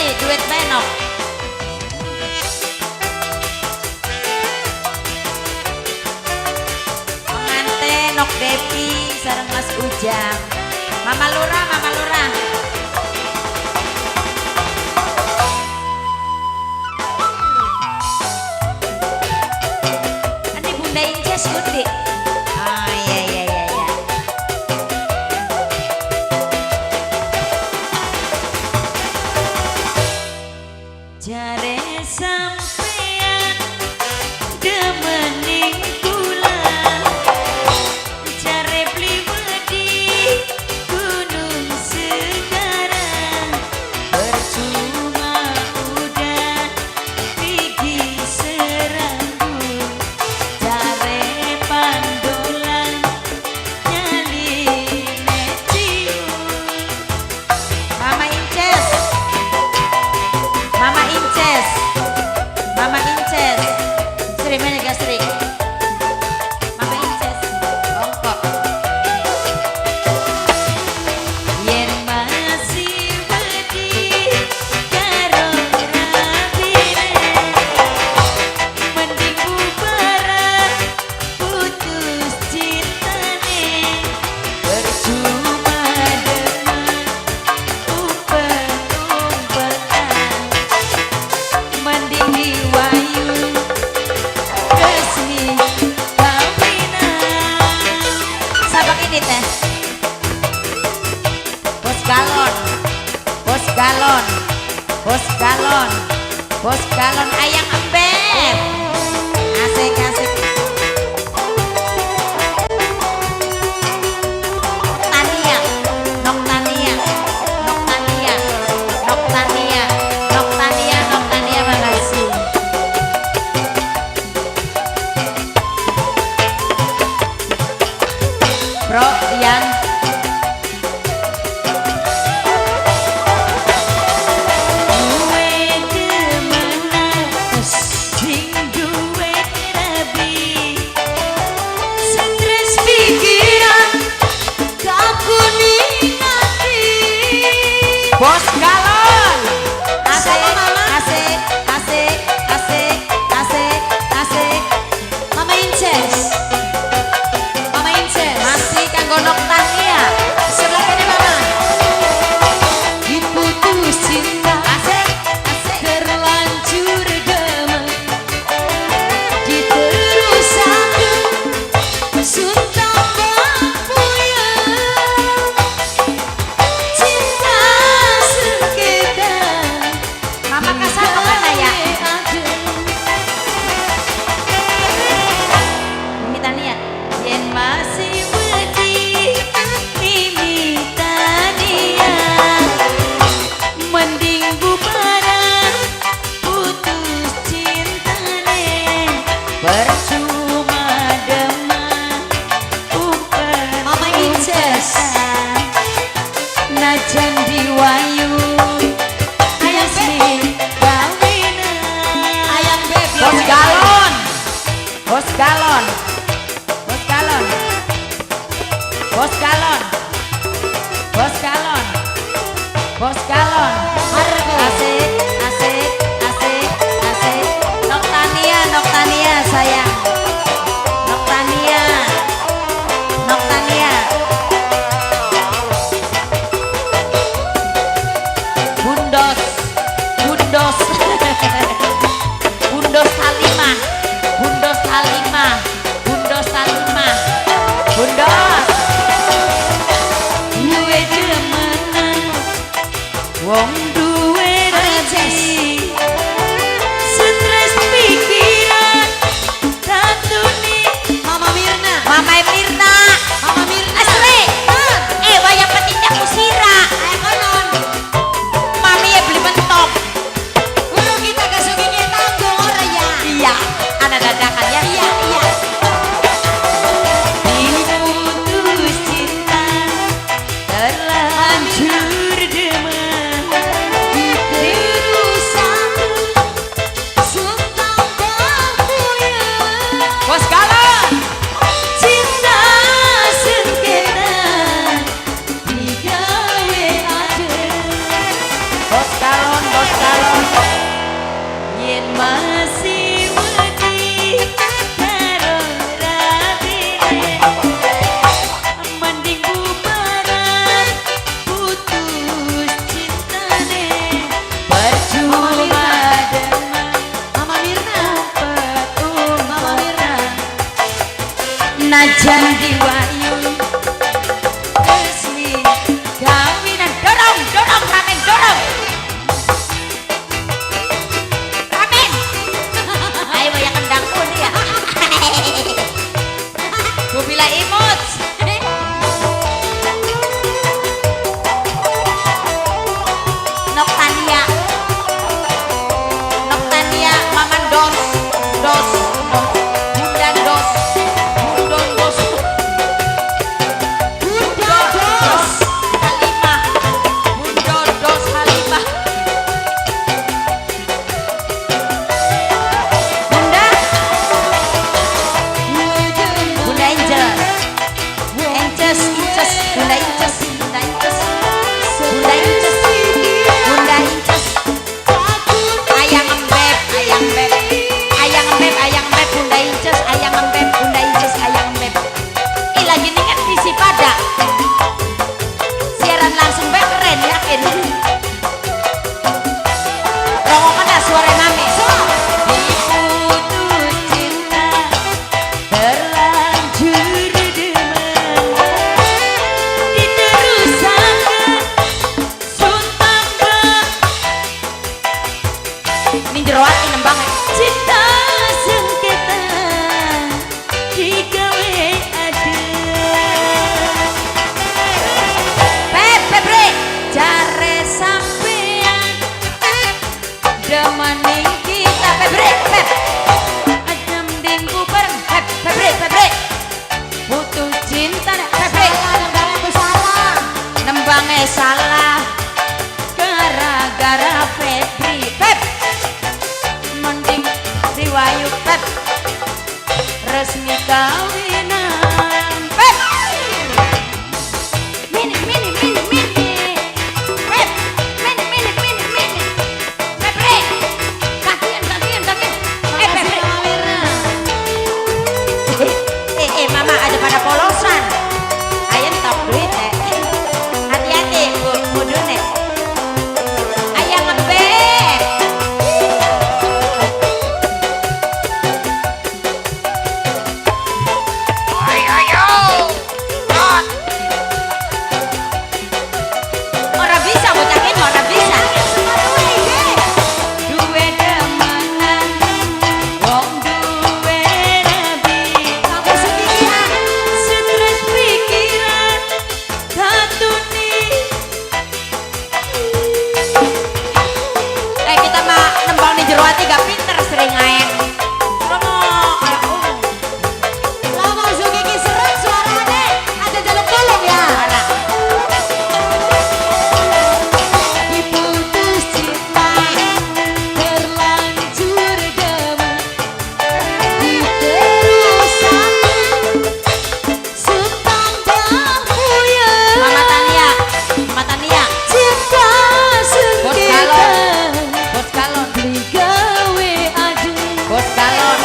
Sri, duet menok. Pengantin Nok Devi sareng Mas Ujang. Mama Lurah, Mama Lurah. Ini Bunda Inces Gundi. Ah iya iya iya iya. Jare sampean demening kula, jare beli wedi gunung segara, percuma udah gigi seranggu, jare pandolan nyaline ciut. Mama Inces, Mama Inces, Mama Inces, Sri mana gak Sri? Mama Inces, ongkok. Yen masih wedi karo rabine, mending bubaran putus cintane, percuma demen umpet-umpetan, mending diwayu resmi kawinan. Sabak ini teh bos galon, bos galon, bos galon, bos galon ayang embek. Asik asik. Tania, Nok Tania, Nok Tania, Nok Tania, Nok Tania, Nok Tania, makasih. Bro, Dian. Duwe demenan sing duwe rabi, stres pikiran kakuning ati. Bos galon. Asik, asik, asik, asik, asik, asik. Mama Inces. Mama Inces. Masih kanggo Nok Tania. Sebelah kene Mama. Diputus cinta Asik, asik. terlanjur demen, diterusaken sun tambah puyeng, cinta sengketa. Mama kasar kemana ya? Mimi Tania. Yen masih wedi Mimi Tania, mending bubaran putus cintane, percuma demen umpet Mama Inces. Najan diwayu resmi kawinan. Ayang baby. Bos galon, bos galon, bos galon, bos galon, bos galon, bos galon. Hargo. Asik, asik, asik, asik. Nok Tania, Nok Tania sayang. Nok Tania, Nok Tania. Bundos, Bundos. Bundos Halimah, Bundos Halimah, Bundos Halimah, Bundos. Duwe demenan, wong duwe rabi, stres pikiran, tatune. Mama Mirna. Mama Mirna, Mama Mirna. Asri, eh wayang petindak usira, Ayo konon. Mami ya beli mentok. Guru kita kesuginya tanggung ora ya. Iya, anak dadakan ya. Iya, iya. Diputus cinta terlanjur demen, yakin. Rongokana suara mami. Diputus cinta terlanjur demen, diterusaken sun tambah Ini jero ati nembang. cinta sengketa digawe adem. Pep, Pebre. Jare sampean demening kita Pebre, Pep. adem ding bareng Pep, Pebre, Pebre. putus cinta Pebre. Nembangku salah, Nembangnya salah. gara-gara Febri. Pep, Mending riwayu Pep, resmi kawinan. Pep. Mini, mini, mini, mini. Pep, mini, mini, mini, mini. Pebre. Kakian, kakian, kakian. Eh, Makasih Pebre. Mama Mirna. Eh, mama ada pada polosan. Ayo top duit eh. Hati-hati, Bu, kudune. Ayah ngebek. Ora bisa bocah ini, ora bisa. Duwe demenan wong duwe rabi, Kamu sendirian. stres pikiran katuni. Eh, kita mah nembang di jero ati gak pinter sering ae. Romo, ya Allah. Lah Bang Sugiki seret suarane, ada jaluk tolong ya. Ora. Diputus cinta terlanjur demen, diterusaken sun tambah puyeng. Mama Tania, Mama Tania, Cinta Bos sengketa galon. Bos galon, digawe adem. Bos galon,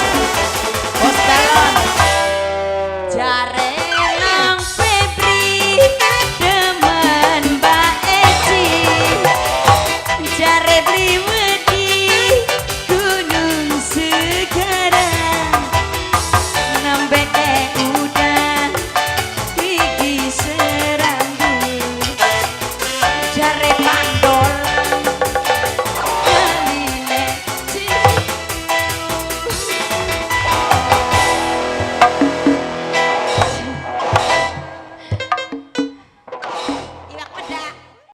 bos galon. Jare